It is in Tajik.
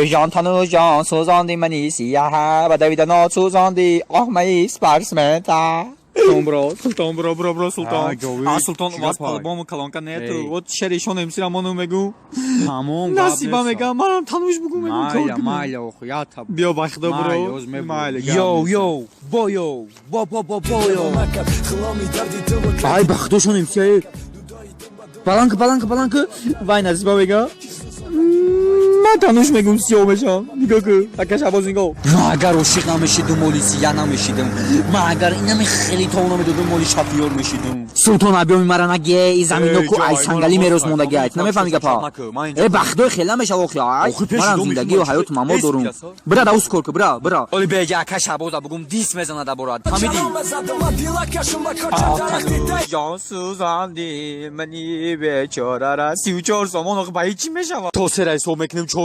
Танӯҷон, танӯҷон, сӯзонди мани сияҳа, ба давидано сӯзонди оҳмаи спортсмента. Султон бро, Султон бро, бро, бро, Султон. А, говӣ, А, Султон, у вас чӣ гапай? по-любому колонка нету. Эй. Вот шеришон МС рамону мегу. Тамом. Насиба мегам, манам танӯш бугу мегу. Кор Майла, кунем. майла, охи, ята. Биё, ба худо, бро. Майла, оз мебурам. Майла, гап Йоу, нест. йоу, бойоу, бо бо бо бойоу. Ай, ба худошон МС. Баланка, баланка, баланка. Вай, Насиба мега. Ман танӯш мегум, сиёҳ мешам. Нигоҳ ку. Ака Шабоз, нигоҳ. Ман агар ошиқ намешидум, моли сия намешидум. Ман агар инами хеле тов намедодум, моли шофёр мешидум. Султон, абёми мара наге, и замино ку Эй, ай ҷой, сангалӣ ман мерос боз мондаги кардам, айт. Намефаҳми чап гапа? накун, ман инҷо Э, ба худои, хел намешава охи, ай. Охи, пеши Манам доми зиндагию шумо ҳаёту мамо эс дорум. бияса? Бира, да ус кор ку, бира, бира. Оли беҷа, ака Шабоза бугум, дис мезанад аборад. Фаҳмидӣ? Ҷон сӯзанди мани бечорара 34 сомон охи ба ҳечи мешавад. То сера ҳисоб мекунем чор.